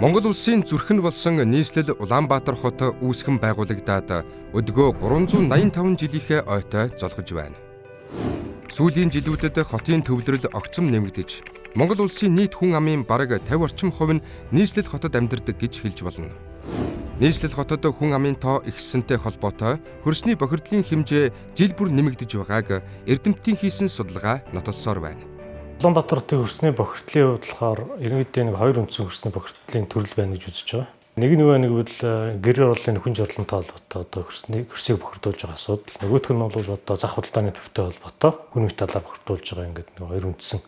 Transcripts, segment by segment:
Монгол улсын зүрх нь болсон нийслэл Улаанбаатар хот үүсгэн байгуулагдаад өдгөө 385 жилийнхээ ойтой золгож байна. Сүүлийн жилүүдэд хотын төвлөрөл огцом нэмэгдэж, Монгол улсын нийт хүн амын бараг 50 орчим хувь нь нийслэл хотод амьдардаг гэж хэлж болно. Нийслэл хотод хүн амын тоо ихссэнтэй холбоотой хөрсний бохирдлын хэмжээ жил бүр нэмэгдэж байгааг эрдэмтдийн хийсэн судалгаа нотолсоор байна. Улаанбаатар хотын хөрсний бохирдлын хувьд болохоор ерөнхийдөө нэг хоёр үндсэн хөрсний бохирдлын төрөл байна гэж үзэж байгаа. Нэг нь нөгөө нэг бол гэр орооллын нөхөн жорлонтой холбоотой одоо хөрсний хөрсийг бохирдуулж байгаа асуудал. Нөгөөх нь бол одоо зах худалдааны төвтэй холбоотой хүн металлаар бохирдуулж байгаа, ингээд нэг хоёр үндсэн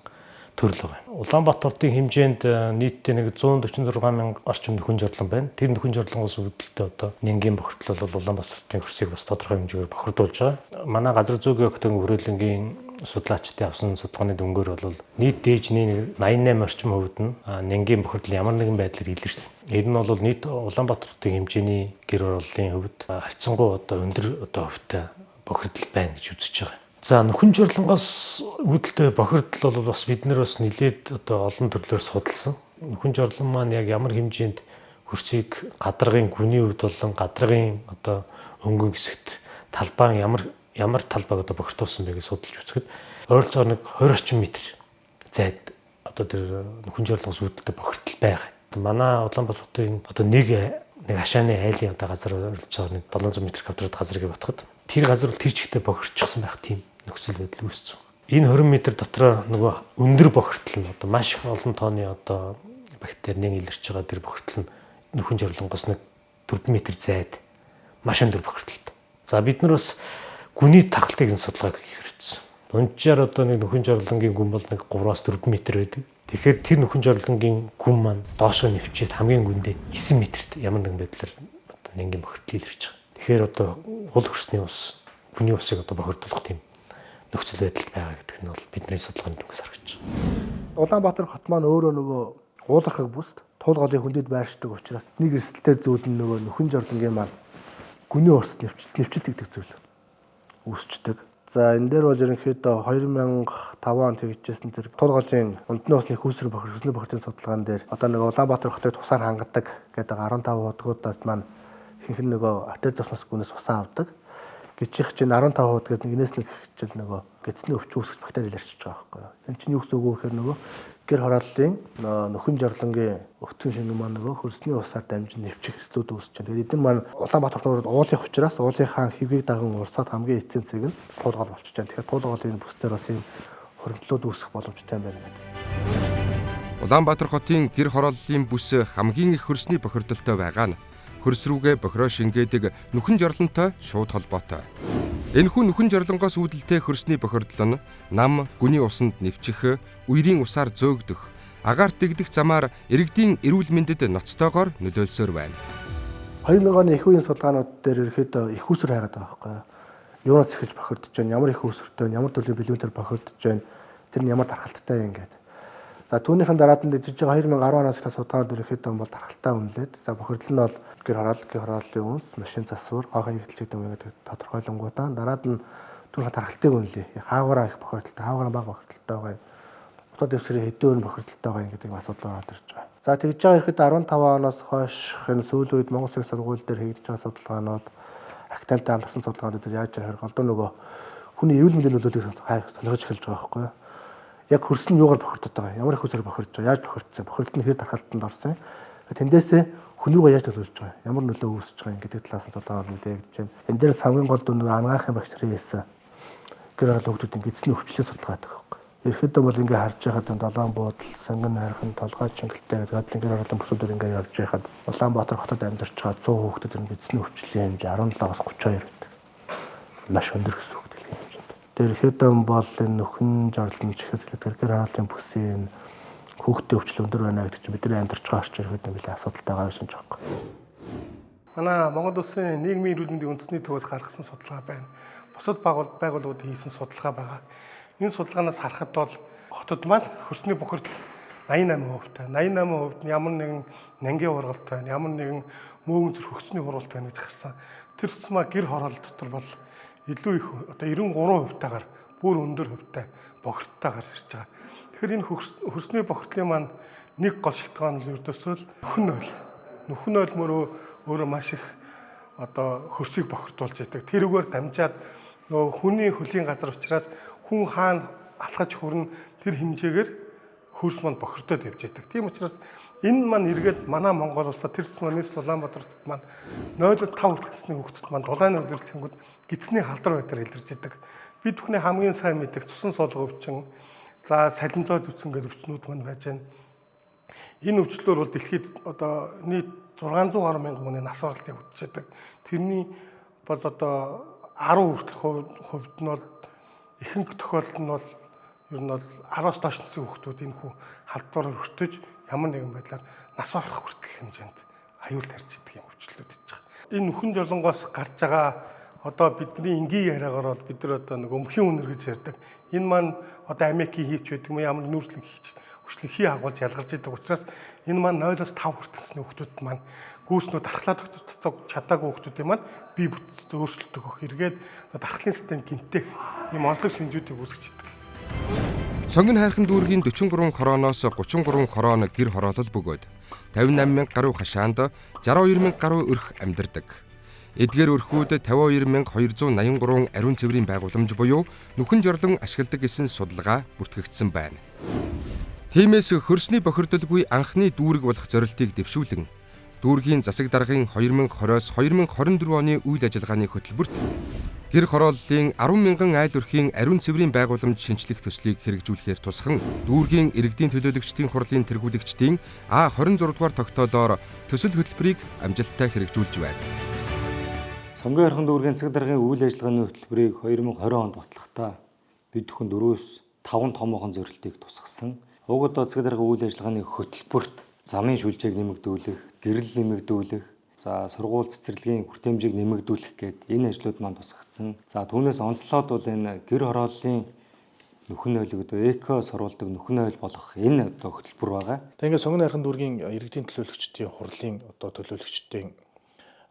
төрөл байгаа юм. Улаанбаатар хотын хэмжээнд нийтдээ нэг 146 мянга орчим нөхөн жорлон байна. Тэр нөхөн жорлонгоос үүдэлтэй одоо нянгийн бохирдол бол Улаанбаатар хотын хөрсийг бас тодорхой хэмжээгээр бохирдуулж байгаа. Манай газар зүйн огтон хүрээлэнгийн судлаачдын авсан судалгааны дүнгээр бол нийт дээжний 88 орчим хувьд нь нянгийн бохирдол ямар нэгэн байдлаар илэрсэн. Энэ нь бол нийт Улаанбаатар хотын хэмжээний гэр орооллын хувьд харьцангуй одоо өндөр одоо хувьтай бохирдол байна гэж үзэж байгаа. За, нөхөн жорлонгоос үүдэлтэй бохирдол бол бас бид нар бас нэлээд одоо олон төрлөөр судалсан. Нөхөн жорлон маань яг ямар хэмжээнд хөрсийг гадаргын гүний хувьд болон гадаргын одоо өнгөн хэсэгт талбайн ямар ямар талбайг одоо бохирдуулсан бэ гэж судалж үзэхэд ойролцоогоор нэг 20 орчим метр зайд одоо тэр нөхөн жорлонгоос үүдэлтэй бохирдол байгаа. Манай Улаанбаатар хотын одоо нэг нэг хашааны айлын одоо газар ойролцоогоор нэг 700 м квадрат газар гэж бодоход тэр газар бол тэр чигтээ бохирчихсан байх тийм нөхцөл байдал үүссэн. Энэ 20 м дотроо нөгөө өндөр бохирдол нь одоо маш их олон тооны одоо бактери нэг илэрч байгаа тэр бохирдол нь нөхөн жорлонгоос нэг 4 м зайд маш өндөр бохирдолтой. За, бид нар бас гүний тархалтыг энэ судалгааг хийх хэрэгцсэн. Дунджаар одоо нэг нөхөн жорлонгийн гүн бол нэг 3-аас 4 м байдаг. Тэгэхээр тэр нөхөн жорлонгийн гүн маань доошоо нэвчээд хамгийн гүндээ 9 метрт ямар нэгэн байдлаар одоо нянгийн бохирдол илэрч байгаа. Тэгэхээр одоо уул хөрсний ус, гүний усыг одоо бохирдуулах тийм нөхцөл байдал байгаа гэдэг нь бол бидний судалгааны дүнгээс харагдаж байгаа. Улаанбаатар хот маань өөрөө нөгөө уулархаг бүст туул голын хөндөд байршдаг учраас нэг эрсдэлтэй зүйл нь нөгөө нөхөн жорлонгийн маань гүний урс нэвчлэлт нэвчлэлт гэдэг зүйл үүсчдэг. За, энэ дээр бол ерөнхийдөө 2005 онд хийгдсэн тэр туул голын ундны усны хүүсэр бохир хөрсний бохирдлын судалгаан дээр одоо нөгөө Улаанбаатар хотыг тусаар хангадаг гэдэг 15 худгуудаас маань ихэнх нь нөгөө артез уснаас гүнээс усаа авдаг. Гिचих чинь 15 хууд гэдэг нэгнээс нэг хичээл нөгөө гэдэсний өвч үүсгэж бактери илэрчиж байгаа байхгүй юу. Энэ чинь юу гэсэн үг вэ гэхээр нөгөө гэр хорооллын нөхөн жорлонгийн өвтгөн шингэн маань нөгөө хөрсний усаар дамжин нэвчих эрсдлүүд үүсэж байна. Тэгээд эдэн маань Улаанбаатар хотоор уулын учраас уулынхаа хэвгийг даган урсаад хамгийн эцсийн цэг нь туулгал болчихж байна. Тэгэхээр туулгалын бүс дээр бас ийм хуримтлууд үүсэх боломжтой юм байна гэдэг. Улаанбаатар хотын гэр хорооллын бүс хамгийн их хөрсний бохирдолтой байгаа нь хөрс рүүгээ бохироо шингээдэг нүхэн жорлонтой шууд холбоотой. Энэхүү нүхэн жорлонгоос үүдэлтэй хөрсний бохирдол нь нам гүний усанд нэвчих, үерийн усаар зөөгдөх, агаарт дэгдэх замаар иргэдийн эрүүл мэндэд ноцтойгоор нөлөөлсөөр байна. 2000 оны их үеийн судалгаанууд дээр ерөөхдөө их усэр хайгаад байгаа байхгүй юу. Юунаас эхэлж бохирдож байна, ямар их усэртэй байна, ямар төрлийн бэлүүнтэр бохирдож байна, тэр нь ямар дархалттай юм ингээд. За, түүнийхэн дараад нь дэжиж байгаа 2010 оноос эхлэх судалгаанууд ерөнхийдөө бол дархалтай үнэлээд, за, бохирдол нь бол гэр хороол, гэр хорооллын үнс, машин засвар, гоо хаягдл гэдэг юм ингээд тодорхойлонгуудаа дараад нь түүнийхэн дархалтыг үнэлье. Хаагаараа их бохирдолтой, хаагаараа бага бохирдолтой байгаа юм. Утаа дэвсгэрийн хэдэн өрн бохирдолтой байгаа юм гэдэг асуудал ороод ирж байгаа. За, тэгж байгаа ихэд 15 оноос хойш энэ сүүлийн үед Монгол Улсын сургууль дээр хийгдэж байгаа судалгаанууд, академитай хамтарсан судалгаанууд дээр яаж ярих голдуу нөгөө хүний эрүүл мэндийн нөлөөллийг сонирхож эхэлж байгаа байхгүй юу? Яг хөрс нь юугаар бохирдод байгаа, ямар их усээр бохирдож байгаа, яаж бохирдсон, бохирдол нь хэр дархалтанд орсон, тэндээсээ хүн рүүгээ яаж нөлөөлж байгаа, ямар нөлөө үүсэж байгаа гэдэг талаас нь судалгаанууд мэдэгдэж байна. Энэ дээр хамгийн гол дүн нөгөө ангаахын багш нарын хэлсэн гэр орол хүмүүсийн гэдэсний өвчлөлийн судалгаа гэдэг байхгүй. Ерхэд бол ингээ харж байхад долоон буудал, санган хайрхан, толгой чингэлтэй гэдэг бодлын гэр ороолын бүсүүдээр ингээ явж байхад Улаанбаатар хотод амьдарч байгаа 100 хүүхдэд энэ гэдэсний өвчлөлийн хэмжээ 17-аас 32 гэдэг. Маш өндөр гэсэн үг дэлхийн хэмжээнд. Тэр ихэд бол энэ нөхөн жорлон чихэс гэр хорооллын бүсийн хүүхдийн өвчлөл өндөр байна гэдэг чинь бидний амьдарч байгаа орчин ихэд нэлээд асуудалтай байгаа юм шиг байна. Манай Монгол Улсын нийгмийн эрүүл мэндийн үндэсний төвөөс гаргасан судалгаа байна. Бусад байгууллагууд хийсэн судалгаа байгаа. Энэ судалгаанаас харахад бол хотод маань хөрсний бохирдол 88%-тай. 88% нь ямар нэгэн нангийн ургалт байна, ямар нэгэн мөөгөн зүрх хөгсний ургалт байна гэж гарсан. Тэр тусмаа гэр хороолол дотор бол илүү их одоо 93%-тайгаар бүр өндөр хувьтай бохирдолтой гарч ирж байгаа. Тэгэхээр энэ хөрсний бохирдлын маань Нэг гол шалтгаан нь ердөөсөө л нөхөн ойл. Нөхөн ойл мөрөө өөрөө маш их одоо хөрсийг бохирдуулж яадаг. Тэрүүгээр дамжаад нөгөө хүний хөлийн газар учраас хүн хаана алхаж хүрнэ, тэр хэмжээгээр хөрс маань бохирдоод явж яадаг. Тийм учраас энэ маань эргээд манай Монгол улсаа тэр маань нийслэл Улаанбаатар хотод маань 0-5 хүртэл насны хүүхдэд маань дулааны улирлэхэнгүүд гидсний халдвар байдлаар илэрч идэг. Бид бүхний хамгийн сайн мэддэг цусан солго өвчин, за салинзоо зүтсэн гэдэг өвчнүүд маань байж байна. Энэ өвчлөлөөр бол дэлхийд одоо нийт 600 гаруй мянган хүний нас баралт явагдчихэдэг. Тэрний бол одоо 10 хүртэлх хувьд нь бол ихэнх тохиолдолд нь бол ер нь бол 10-аас доош насны хүүхдүүд энэ хүү халдвараар өртөж ямар нэгэн байдлаар нас барах хүртэл хэмжээнд аюул тарж идэг юм өвчлөлүүд хийж байгаа. Энэ нүхэн жолонгоос гарч байгаа одоо бидний энгийн яриагаар бол бид нар одоо нэг өмхийн үнэр гэж ярьдаг. Энэ маань одоо Америкийн хийч байдаг юм, ямар нүүрслэн хийч хүчлэн хий агуулж ялгарч идэг учраас энэ маань 0-оос 5 хүртэл насны хүүхдүүд маань гүйснүүд дархлаа тогтцоог чадаагүй хүүхдүүдийн маань бие бүтцэд өөрчлөлт өгөх, эргээд дархлын систем гинтэх ийм онцлог шинжүүдийг үүсгэж идэг. Сонгон хайрхан дүүргийн 43 хорооноос 33 хороо нь гэр хороолол бөгөөд 58 мянга гаруй хашаанд 62 мянга гаруй өрх амьдардаг. Эдгээр өрхүүд 52283 ариун цэврийн байгууламж буюу нүхэн жорлон ашигладаг гэсэн судалгаа бүртгэгдсэн байна. Тиймээс хөрсний бохирдолгүй анхны дүүрэг болох зорилтыг дэвшүүлэн дүүргийн засаг даргын 2020-оос 2024 оны үйл ажиллагааны хөтөлбөрт гэр хорооллын 10 мянган айл өрхийн ариун цэврийн байгууламж шинчлэх төслийг хэрэгжүүлэхээр тусхан дүүргийн иргэдийн төлөөлөгчдийн хурлын тэргүүлэгчдийн А26 дугаар тогтоолоор төсөл хөтөлбөрийг амжилттай хэрэгжүүлж байна. Сонгон хайрхан дүүргийн засаг даргын үйл ажиллагааны хөтөлбөрийг 2020 онд батлахдаа бид бүхэн 4-5 томоохон зорилтыг тусгасан. Уг одоо засаг даргын үйл ажиллагааны хөтөлбөрт замын шүлжээг нэмэгдүүлэх, гэрэл нэмэгдүүлэх, за сургууль цэцэрлэгийн хүртээмжийг нэмэгдүүлэх гээд энэ ажлууд маань тусгагдсан. За түүнээс онцлоод бол энэ гэр хорооллын нөхөн ойлог одоо эко сурвалдаг нөхөн ойл болох энэ одоо хөтөлбөр байгаа. Тэг ингээд Сонгон хайрхан дүүргийн иргэдийн төлөөлөгчдийн хурлын одоо төлөөлөгчдийн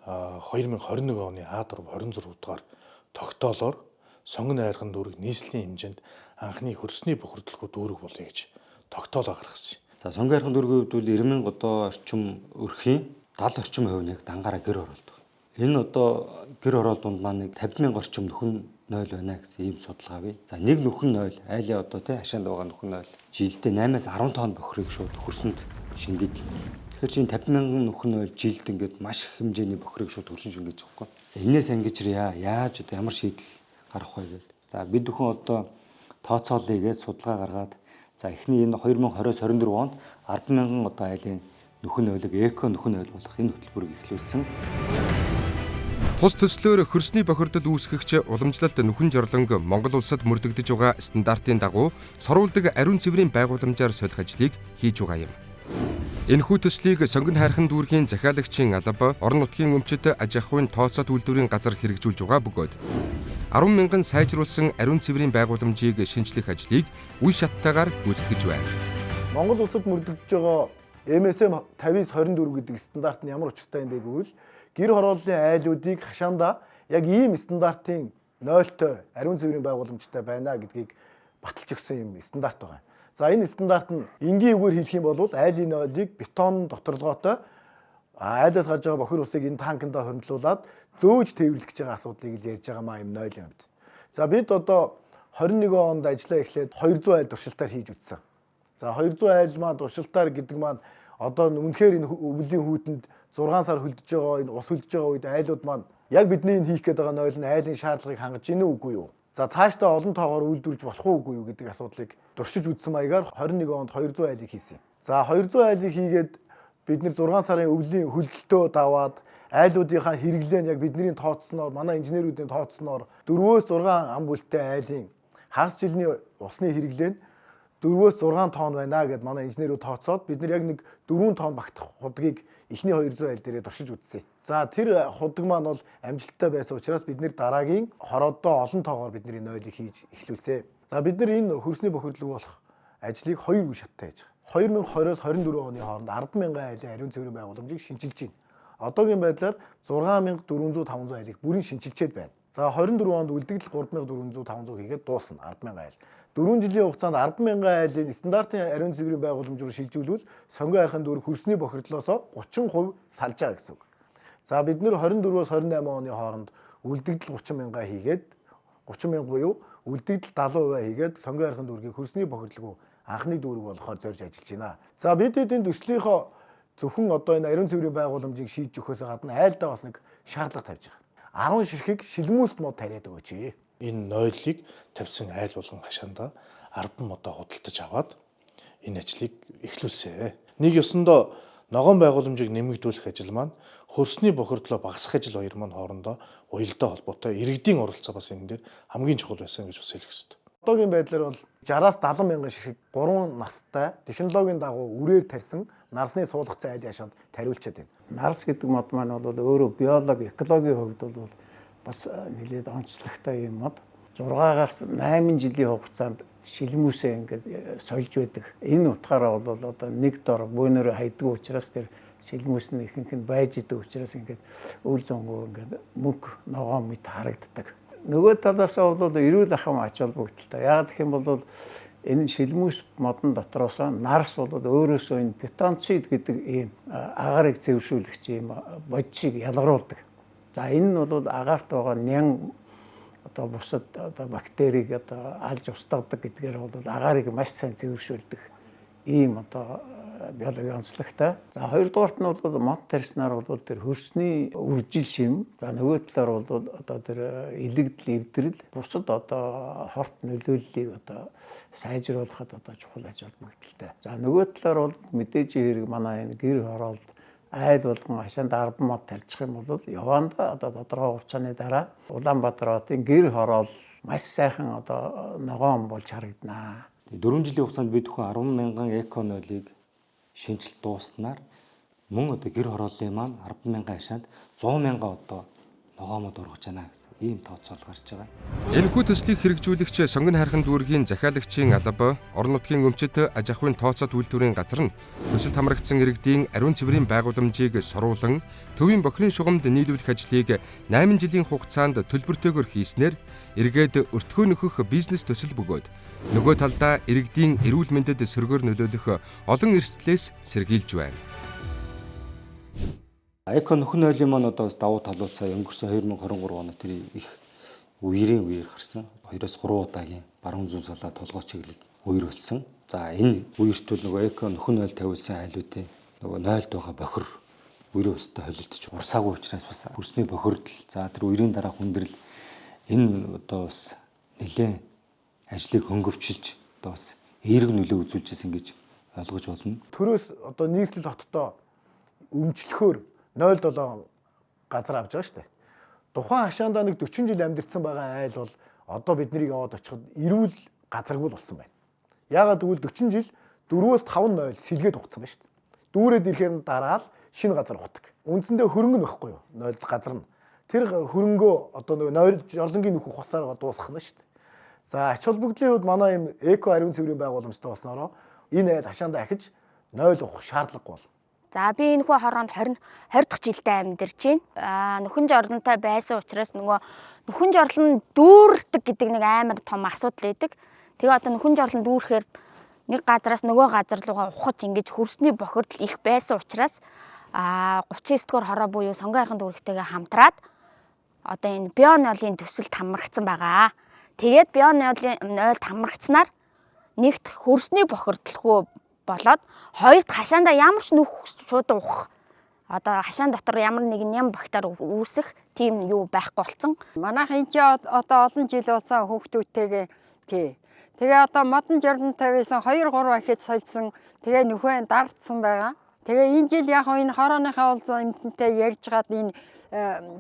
2021 оны А4 26 дугаар тогтоолоор Сонгон хайрхан дүүрэг нийслэлийн хэмжээнд анхны хөрсний бохирдолгүй дүүрэг болъё гэж тогтоолоо гаргасан. За Сонгон хайрхан дүүргийн хувьд бол 90 мянга одоо орчим өрхийн 70 орчим хувь нь яг дангаараа гэр хороолдог. Энэ одоо гэр хороол дунд маань нэг 50 мянга орчим нөхөн 0 байна гэсэн ийм судалгаа бий. За нэг нөхөн 0 айлын одоо тий хашаанд байгаа нөхөн 0 жилдээ 8-аас 10 тонн бохирыг шууд хөрсөнд шингээд. Тэгэхээр чинь 50 мянган нөхөн 0 жилд ингээд маш их хэмжээний бохирыг шууд хөрсөн шингээж байгаа байхгүй. Энээс ангижир яаж одоо ямар шийдэл гарах вэ гэдэг. За бид бүхэн одоо тооцоолъё гэж судалгаа гаргаад за эхний энэ 2020-оос 24 онд 10 мянган одоо айлын нөхөн ойлог эко нөхөн ойл болох энэ хөтөлбөрийг эхлүүлсэн. Тус төслөөр хөрсний бохирдол үүсгэгч уламжлалт нүхэн жорлонг Монгол улсад мөрдөгдөж байгаа стандартын дагуу соруулдаг ариун цэврийн байгууламжаар солих ажлыг хийж байгаа юм. Энэхүү төслийг Сонгон хайрхан дүүргийн захиалагчийн алба, орон нутгийн өмчит аж ахуйн тооцоот үйлдвэрийн газар хэрэгжүүлж байгаа бөгөөд 10 мянган сайжруулсан ариун цэврийн байгууламжийг шинчлэх ажлыг үе шаттайгаар гүйцэтгэж байна. Монгол улсад мөрдөгдөж байгаа MSM 5924 гэдэг стандарт нь ямар учиртай юм бэ гэвэл гэр хорооллын айлуудыг хашаандаа яг ийм стандартын нойлтой ариун цэврийн байгууламжтай байна гэдгийг баталж өгсөн юм стандарт байгаа. За энэ стандарт нь энгийн үгээр хэлэх юм бол айлын нойлыг бетон доторлогоотой айлаас гарч байгаа бохир усыг энэ танкандаа хоригдлуулад зөөж тээвэрлэх гэж байгаа асуудлыг л ярьж байгаа маа юм нойлын хувьд. За бид одоо 21 онд ажиллаа эхлээд 200 айл туршилтаар хийж үзсэн. За 200 айл маань туршилтаар гэдэг маань одоо үнэхээр энэ өвлийн хүүтэнд 6 сар хөлдөж байгаа энэ ус хөлдөж байгаа үед айлууд маань яг бидний энэ хийх гээд байгаа нойл нь айлын шаардлагыг хангаж гинэ үгүй юу? За цаашдаа олон тоогоор үйлдвэрлэж болох уу үгүй юу гэдэг асуудлыг туршиж үзсэн маягаар 21 онд 200 айлыг хийсэн. За 200 айлыг хийгээд бид нэр 6 сарын өвлийн хөлдөлтөө даваад айлуудынхаа хэрэглээ нь яг бидний тооцсноор манай инженерүүдийн тооцсноор 4-6 ам бүлтэй айлын хагас жилийн усны хэрэглээ нь 4-6 тонн байна гэд манай инженерүүд тооцоод бид нар яг нэг 4 тонн багтах худгийг эхний 200 айл дээрээ туршиж үзсэн. За тэр худаг маань бол амжилттай байсан учраас бид нэр дараагийн хороодоо олон тоогоор бидний нойлыг хийж эхлүүлсэн. За бид нар энэ хөрсний бохирдлог болох ажлыг хоёр үе шаттай хийж байгаа. 2020-оос 24 оны хооронд 10 мянган айлын ариун цэврийн байгууламжийг шинчилж байна. Одоогийн байдлаар 6400 500 айлыг бүрэн шинчилчээд байна. За 24 онд үлдэгдэл 3400 500 хийгээд дуусна 10 мянган айл. 4 жилийн хугацаанд 10,000 айлын стандартын ариун цэврийн байгууламж руу шилжүүлвэл сонгон хайрхан дүүрэг хөрсний бохирдлоосоо 30% салж байгаа гэсэн үг. За бид нэр 24-өөс 28 оны хооронд үлдэгдэл 30,000 хийгээд 30,000 буюу үлдэгдэл 70% хийгээд сонгон хайрхан дүүргийг хөрсний бохирдлгүй анхны дүүрэг болохоор зорж ажиллаж байна. За бид энэ төслийнхөө зөвхөн одоо энэ ариун цэврийн байгууламжийг шийдэж өгөхөөс гадна айлдаа бас нэг шаардлага тавьж байгаа. 10 ширхэг шилмүүст мод тариад өгөөч. Энэ нойлыг тавьсан айл болгон хашаандаа 10 модоо худалдаж аваад энэ ажлыг эхлүүлсэн. Нэг ёсондоо ногоон байгууламжийг нэмэгдүүлэх ажил маань хөрсний бохирдлоо багасгах ажил хоёр маань хоорондоо уялдаа холбоотой иргэдийн оролцоо бас энэ дээр хамгийн чухал байсан гэж бас хэлэх ёстой. Одоогийн байдлаар бол 60-аас 70 мянган ширхэг 3 настай технологийн дагуу үрээр тарьсан нарсны суулгацсан айл яшаанд тариулчаад байна. Нарс гэдэг мод маань бол өөрөө биологи, экологийн хувьд бол бас нэлээд онцлогтой юм мод. 6-аас 8 жилийн хугацаанд шилмүүсээ ингээд сольж байдаг. Энэ утгаараа бол одоо нэг дор бөөнөрөө хайдаг учраас тэр шилмүүс нь ихэнх нь байж идэг учраас ингээд үл зонгоо ингээд мөнгө ногоон мэт харагддаг. Нөгөө талаас нь бол эрүүл ахуйн ач холбогдолтой. Яг гэх юм бол энэ шилмүүс модон дотроос нарс бол өөрөөсөө энэ фитонцид гэдэг ийм агарыг зэвшүүлэгч ийм бодисыг ялгаруулдаг. За энэ нь бол агаарт байгаа нян одоо бусад одоо бактерийг одоо алж устгадаг гэдгээр бол агаарыг маш сайн зэвшүүлдэг ийм одоо биологийн онцлогтой. За хоёрдугаарт нь бол мод тарьснаар бол тэр хөрсний үржил шим, за нөгөө талаар бол одоо тэр илэгдэл, эвдрэл, бусад одоо хорт нөлөөллийг одоо сайжруулахад одоо чухал ач холбогдолтой. За нөгөө талаар бол мэдээж хэрэг манай энэ гэр хороолт айл болгон хашаанд 10 мод тарьчих юм бол явандаа одоо тодорхой хугацааны дараа Улаанбаатар хотын гэр хороол маш сайхан одоо ногоон болж харагданаа. 4 жилийн хугацаанд бид бүхэн 10,000 эко нойлыг шинжилт дууснаар мөн одоо гэр хорооллын маань 10,000 хашаанд 100,000 одоо ногоомод ургаж байна гэсэн ийм тооцоол гарч байгаа. Энэхүү төслийг хэрэгжүүлэгч Сонгон хайрхан дүүргийн захиалагчийн алба, орон нутгийн өмчит аж ахуйн тооцоот үйлдвэрийн газар нь төсөлд хамрагдсан иргэдийн ариун цэврийн байгууламжийг соруулан төвийн бохирын шугамд нийлүүлэх ажлыг 8 жилийн хугацаанд төлбөртэйгээр хийснээр эргээд өртгөө нөхөх бизнес төсөл бөгөөд нөгөө талдаа иргэдийн эрүүл мэндэд сөргөөр нөлөөлөх олон эрсдлээс сэргийлж байна. Эко нөхөн нойлын маань одоо бас давуу талууцаа өнгөрсөн 2023 оны тэр их үерийн үеэр гарсан. 2-оос 3 удаагийн баруун зүүн салаа толгой чиглэл үер болсон. За энэ үертүүд нөгөө эко нөхөн нойл тавиулсан айлуудын нөгөө нойлд байгаа бохир үерийн устай холилдож урсаагүй учраас бас хөрсний бохирдол, за тэр үерийн дараах хүндрэл энэ одоо бас нэлээд ажлыг хөнгөвчилж одоо бас эерэг нөлөө үзүүлж байсан гэж ойлгож болно. Төрөөс одоо нийслэл хоттой өмчлөхөөр 0.7 газар авч байгаа шүү дээ. Тухайн хашаандаа нэг 40 жил амьдэрсэн байгаа айл бол одоо бид нарыг яваад очиход эрүүл газаргүй л болсон байна. Яагаад гэвэл 40 жил 4-5 0 сэлгээд ухсан байна шүү дээ. Дүүрээд ирэхээр нь дараа л шинэ газар ухдаг. Үндсэндээ хөрөнгө нь байхгүй юу? 0 газар нь. Тэр хөрөнгөө одоо нөгөө 0 жолонгийн нөхөх хусаар дуусгах нь шүү дээ. За ач холбогдлын хувьд манай ийм эко ариун цэврийн байгууламжтай болсноороо энэ айл хашаандаа ахиж 0 ухах шаардлагагүй болно. За би энэ хүү хороонд 20 дахь жилдээ амьдарч байна. Нөхөн жорлонтой байсан учраас нөгөө нөхөн жорлон дүүрдэг гэдэг нэг амар том асуудал байдаг. Тэгээ одоо нөхөн жорлон дүүрэхээр нэг газараас нөгөө газар руугаа ухаж ингэж хөрсний бохирдол их байсан учраас 39 дугаар хороо буюу Сонгон хайрхан дүүрэгтэйгээ хамтраад одоо энэ бионолын төсөлд хамрагдсан байгаа. Тэгээд бионолын 0-д хамрагдсанаар нэгт хөрсний бохирдолгүй болоод хоёрт хашаандаа ямар ч нүх шууд ухах одоо хашаан дотор ямар нэгэн ням бактери үүсэх тийм юу байхгүй болсон. Манайх энэ чи одоо олон жил болсон хүүхдүүдтэйгээ тий. Тэгээ одоо модон жордон тавьсан 2 3 ахид сольсон. Тэгээ нөхөн дардсан байгаа. Тэгээ энэ жил яг энэ хорооныхаа улс эмтэнтэй ярьж гад энэ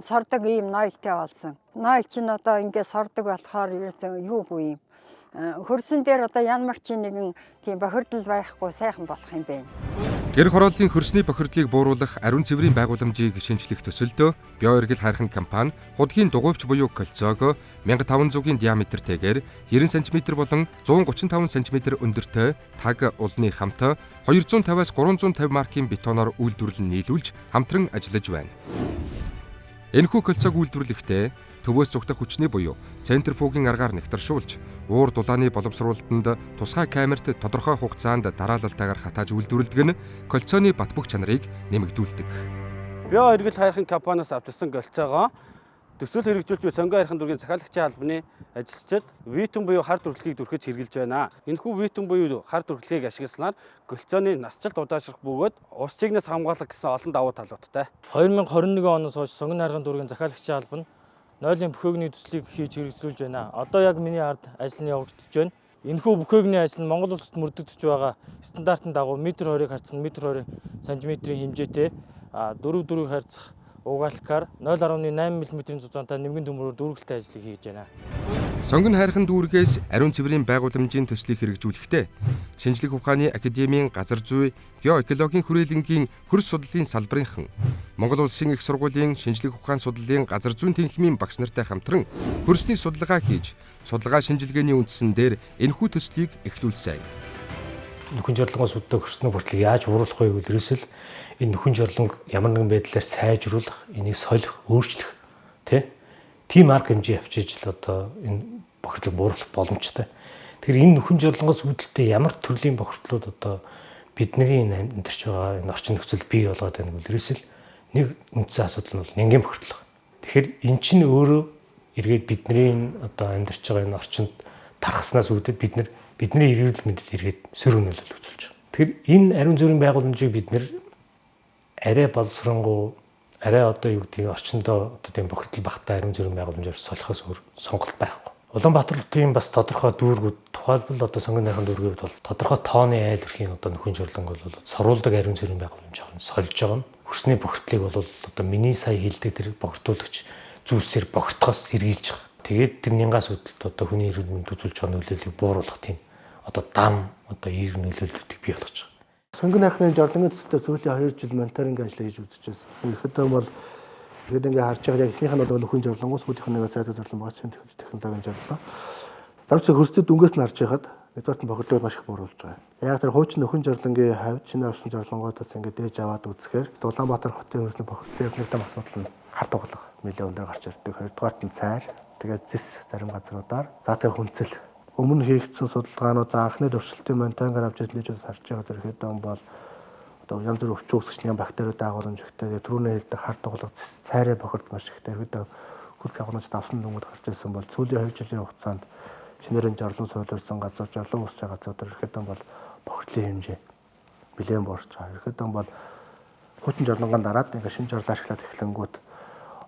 сордог ийм нойлтой болсон. Нойл чинь одоо ингээд сордог болохоор ерөөсөн юугүй юм. Хөрсөн дээр одоо ямар ч нэгэн тийм бохирдол байхгүй сайхан болох юм байна. Гэр хорооллын хөрсний бохирдлыг бууруулах ариун цэврийн байгууламжийг шинчлэх төсөлдөө биоэргэл хайрхан компани худгийн дугуйвч буюу кольцоог 1500-ийн диаметртэйгээр 90 см болон 135 см өндөртэй таг улны хамт 250-аас 350 маркийн бетоноор үйлдвэрлэн нийлүүлж хамтран ажиллаж байна. Энэхүү кольцоог үйлдвэрлэхдээ Төвөөс зүгтэх хүчний буюу центрифугийн аргаар нэгтаршуулж, уур дулааны боловсруулалтанд тусгай камерт тодорхой хугацаанд дараалалтайгаар хатааж үйлдвэрлэдэг нь кольцооны бат бөх чанарыг нэмэгдүүлдэг. Био эргэл хайрхан компаниас авчирсан кольцоогоо төсөл хэрэгжүүлж буй Сонгон хайрхан дүүргийн захиалагчийн албаны ажилчид витэн буюу хар дүрхлэгийг дүрхэж хэрэгжилж байна. Энэхүү витэн буюу хар дүрхлэгийг ашигласнаар кольцооны насжилт удаашрах бөгөөд ус чигнээс хамгаалах гэсэн олон давуу талуудтай. 2021 оноос хойш Сонгон хайрхан дүүргийн захиалагчийн алба нь нойлын бүхээгний төслийг хийж хэрэгжүүлж байна. Одоо яг миний ард ажил нь явагдаж байна. Энэхүү бүхээгний ажил нь Монгол улсад мөрдөгдөж байгаа стандартын дагуу метр 20-ыг харьцсан метр 20 сантиметрийн хэмжээтэй 4-4-ыг харьцах угаалгаар 0.8 мм-ийн зузаантай нэмгэн төмрөөр дүүргэлтэй ажлыг хийж байна. Сонгон хайрхан дүүргээс ариун цэврийн байгууламжийн төслийг хэрэгжүүлэхдээ Шинжлэх ухааны академийн газар зүй, геоэкологийн хүрээлэнгийн хөрс судлалын салбарынхан Монгол Улсын их сургуулийн шинжлэх ухаан судлалын газар зүйн тэнхимийн багш нартай хамтран хөрсний судалгаа хийж, судалгаа шинжилгээний үндсэн дээр энэхүү төслийг эхлүүлсэн. Нөхөн жорлонгоос үүддэг хөрсний бохирдлыг яаж бууруулах вэ гэвэл ерөөсөл энэ нөхөн жорлонг ямар нэгэн байдлаар сайжруулах, энийг солих, өөрчлөх тийм арга хэмжээ авчиж л одоо энэ бохирдлыг бууруулах боломжтой. Тэгэхээр энэ нөхөн жорлонгоос үүдэлтэй ямар төрлийн бохирдлууд одоо бидний энэ амьдарч байгаа энэ орчин нөхцөл бий болгоод байна гэвэл ерөөсөл нэг үндсэн асуудал нь бол нянгийн бохирдол. Тэгэхээр эн чинь өөрөө эргээд бидний энэ одоо амьдарч байгаа энэ орчинд тархаснаас үүдээд бид нар бидний эрүүл мэндэд эргээд сөрөг нөлөөлөл үзүүлж байгаа. Тэгэхээр энэ ариун зүрийн байгууламжийг бид нэр арай боловсронгуй, арай одоо юу гэдгийг орчиндөө одоо тийм бохирдол багтаа ариун зүрийн байгууламжаар солихоос өөр сонголт байхгүй. Улаанбаатар хотын бас тодорхой дүүргүүд, тухайлбал одоо Сонгон найхан дүүргийн хувьд бол тодорхой тооны айл өрхийн одоо нөхөн жорлонг бол соруулдаг ариун зүрийн байгууламж сольж байгаа нь хөрсний бохирдлыг бол одоо миний сая хэлдэг тэр бохирдуулагч зүйлсээр бохирдохоос сэргийлж байгаа. Тэгээд тэр нянгаас үүдэлт одоо хүний эрүүл мэнд үзүүлж байгаа нөлөөллийг бууруулах тийм одоо дам одоо эерэг нөлөөллүүдийг бий болгож байгаа. Сонгон хайрхны жорлонгийн төсөлтөд сүүлийн 2 жил мониторинг ажлыг хийж үзчихсэн. Ерөнхийдөө бол тэгээд ингээ харж байгаа яг эхнийх нь бол нөхөн жорлонгоо, сүүлийнх нь нэг цайдаг жорлон байгаа чинь технологийн жорлон. Давч хөрсдөд дүнгээс нь харж байхад нэгдүгээрт нь бохирдлыг маш их бууруулж байгаа. Яг тэр хуучин нөхөн жорлонгийн хавьд шинэ авсан жорлонгоодоос ингээ дээж аваад үзэхээр Улаанбаатар хотын хөрсний бохирдлын нэг том асуудал нь хар туглах нэлээд өндөр гарч ирдэг. Хоёрдугаарт нь цайр, тэгээд зэс зарим газруудаар, за тэгээ хүнцэл. Өмнө хийгдсэн судалгаанууд за анхны туршилтын мониторингаар авч ирсэн дээжээс харж байгаа ерөнхийдөө бол одоо янз бүрийн өвчин үүсгэгчний бактериуд агуулмж ихтэй, тэгээ түрүүний хэлдэг хар туглах цайраа бохирд маш ихтэй. Ерөнхийдөө хөлс агуулмжид авсан дүнгууд гарч ирсэн бол сүүлийн 2 жилийн хугацаанд шинээрэн жорлон суйлуулсан газар, жорлон үүсэж байгаа газрууд ерөнхийдөө бол бохирдлын хэмжээ нэлээд буурч байгаа. Ерөнхийдөө бол хуучин жорлонгоо дараад ингээ шинэ жорлоо ашиглаад эхлэнгүүт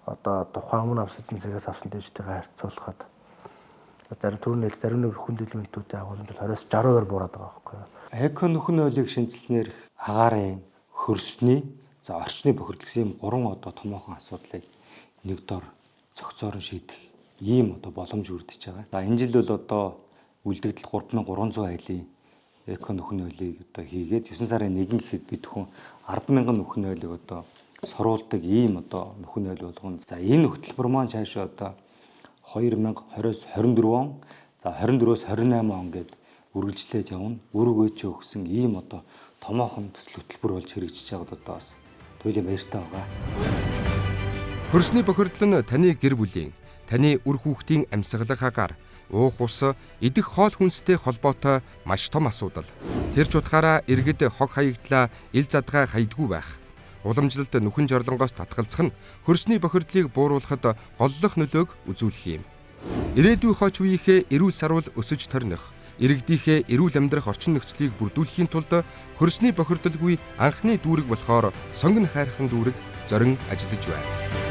одоо тухайн өмнө авсан зэгээс авсан дээжтэйгээ харьцуулахад зарим түрүүний зарим нэг хүнд элементүүдийн агуулмж бол 20-с 60% буураад байгаа байхгүй юу. Эко нөхөн ойлыг шинжилснээр агаарын, хөрсний, за орчны бохирдол гэсэн ийм гурван одоо томоохон асуудлыг нэг дор цогцоор нь шийдэх ийм одоо боломж үрдэж байгаа. За энэ жил бол одоо үлдэгдэл 3300 айлын эко нөхөн ойлыг одоо хийгээд 9 сарын 1 гэхэд бид хүн 10,000 нөхөн ойлыг одоо соруулдаг ийм одоо нөхөн ойл болгоно. За энэ хөтөлбөр маань цаашаа одоо 2020-оос 24 он, за 24-өөс 28 он гээд үргэлжлээд явна. Үргөөч өгсөн ийм одоо томоохон төсөл хөтөлбөр болж хэрэгжиж байгаад одоо бас туйлын баяртай байгаа. Хөрсний бохирдол нь таны гэр бүлийн, таны үр хүүхдийн амьсгалах агаар, уух ус, идэх хоол хүнстэй холбоотой маш том асуудал. Тэр ч утгаараа иргэд хог хаягдлаа ил задгай хайдгүй байх. Уламжлалт нүхэн жорлонгоос татгалзах нь хөрсний бохирдлыг бууруулахад голлох нөлөөг үзүүлэх юм. Ирээдүй хойч үеийнхээ эрүүл саруул өсөж торних, иргэдийнхээ эрүүл амьдрах орчин нөхцөлийг бүрдүүлэхийн тулд хөрсний бохирдолгүй анхны дүүрэг болохоор Сонгон хайрхан дүүрэг зорин ажиллаж байна.